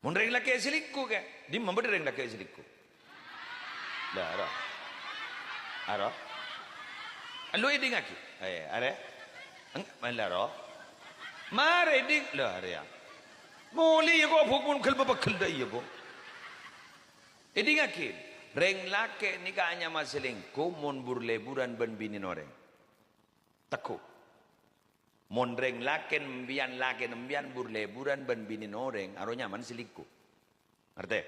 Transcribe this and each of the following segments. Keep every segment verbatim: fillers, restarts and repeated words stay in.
Mon rèng lakè' selingkuh, kè? Dimma bâdâ rèng lakè' selingkuh? Lah, aro. Aro. Lu èdingngaghi. Eh, arè. Eng-, mala ro. Marè ding-, lah, arè, ya. Molè, ya, kok, Bu, mon ghel-pepegghel dâ' iyâ, Bu. Èdingngaghi. Rèng lakè' nèka anyama selingkuh mon bur-lèburân bân binèna orèng. Tegghu'. Mon rèng lakè' empèyan, lakèna empèyan bur-lèburân bân binèna orèng, aro nyamana selingkuh. Ngartè?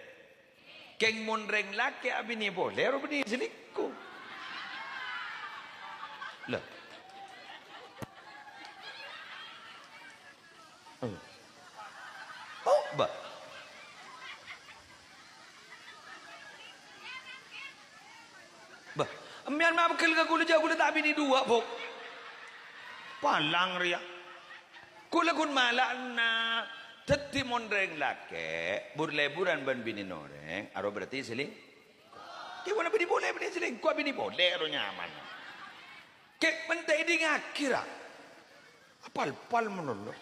Kèng mon rèng lakè' abinè polè, aro bânnè selingkuh. Lah. Eh. Oh, bâ. Bâ, empèyan mapegghel ka ghulâ, jhâ' ghulâ ta' abinè duwâ', Bu. Palang rèya. Ghulâ ghun mala'ana. Dhâddhi mon rèng lakè' bur-lèburân bân binèna orèng, aro berarti seling-, kèwana binè polè, binè selingkuh, binè polè aro nyamana. Kè' mènta èdingngaghi, ra. Apal-pal malolo.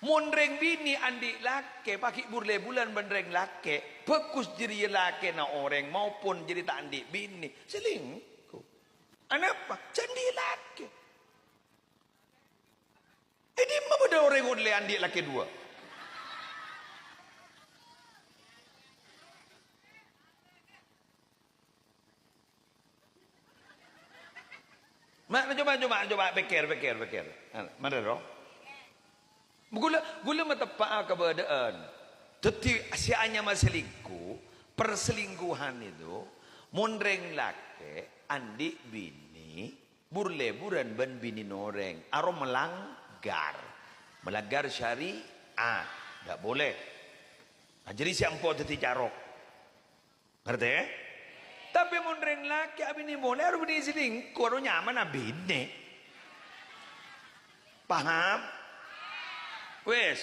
Mon rèng binè' andi' lakè, paghi' bur-lèburân bân rèng lakè', bhâghus jârèya lakèna orèng maupun jârèya ta' andi' binè', selingkuh. Anapa? Jhâ' andi' lakè. È dimma bâdâ orèng ollè andi' lakè duwâ'? Ma', coba, coba, coba, pèkkèr, pèkkèr, pèkkèr. Mara, ro. Ghulâ, ghulâ mateppa'a kabâdâ'ân. Dhâddhi, sè anyama selingkuh, perselingkuhan itu, mon rèng lakè' andi' binè, bur-lèburân bân binèna orèng, aro melanggar. Melanggar syariat. Ndak boleh. Nah, jadi sè ampo dhâddhi carok. Ngartè? Tapè mon rèng lakè' abinè molè, aro bânnè selingkuh, aro nyamana binè. Paham? Wes,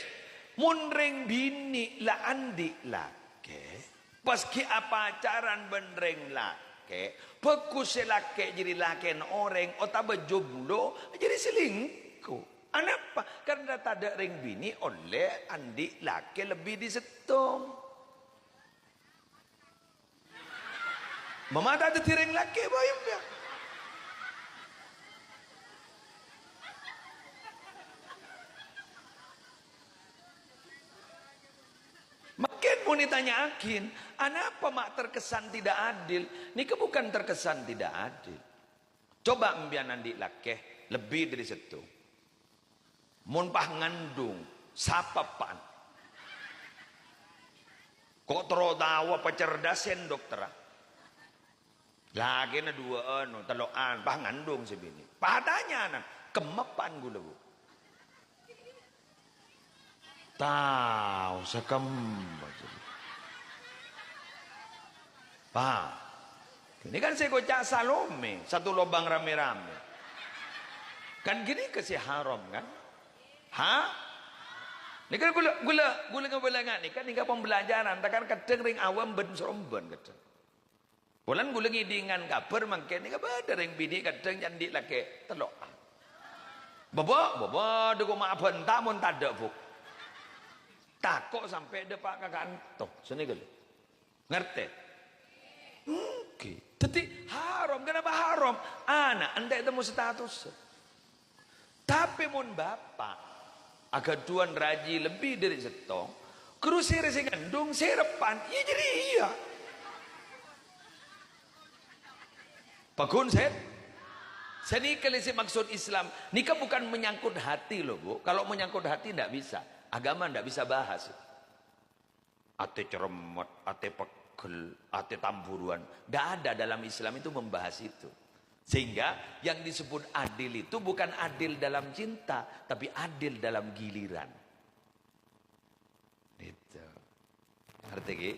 mon rèng binè' la andi' lakè', pas ghi' apacaran bân rèng lakè', bhâghus sè lakè' jârèya lakèna orèng otabâ jomblo, jârèya selingkuh. Anapa? Karna tadâ' rèng binè' ollè andi' lakè' lebbi dâri sèttong. Mamata dhâddhi rèng lakè', bhâi, empèyan. Mangkèn mon ètanya'aghin, anapa ma' terkesan tidak adil? Nèka bukan terkesan tidak adil. Coba empèyan andi' lakè' lebbi dâri sèttong. Mon pas ngandung, sapa eppa'na? Ko' terro taowa pacerdasèn dokterra. Lakèna duwâ'ân, tello'an, pas ngandung sè binè'. Pas atanya'an, "Kemma eppa'na ghulâ, Bu?" Tao, sakemma. Paham? Ini kan sè èkoca' Salome, satu lobang rame-rame. Kan ghânèka sè haram, kan? Ha? Nèka ghulâ, ghulâ, ghulâ ngabâlângngaghi nèka, nèka pembelajaran, ta' kan kadhâng rèng awam bân-sorombân kadhâng. Polana ghulâ ngèdhingan kabhâr mangkèn nèka bâdâ rèng binè' kadhâng andi' lakè' tello'an. Bâbâ, bâbâ, dâ' koma abhânta mon tadâ', Bu. Tako' sampè' dâpa' ka kanto. Sanèka lho. Ngartè? Èngghi. Dhâddhi haram. Kenapa haram? Ana' anta' ètemmo status. Tapè mon bapa' aghâdhuwân rajhi lebbi dâri sèttong, ghuru sèra sè ngandung, sèra eppa'na, iyâ jârèya. Pagghun, Sèt? Sanèka lè sè maksud Islam. Nèka bukan menyangkut hati, loh, Bu. Kalau menyangkut hati, ndak bisa. Agama ndak bisa bahas. Atè ceremmet, atè pegghel, atè tamburuwân. Ndak ada, dalam Islam itu membahas itu. Sehingga yang disebut adil itu bukan adil dalam cinta, tapi adil dalam giliran. Itu. Ngartè, ghi?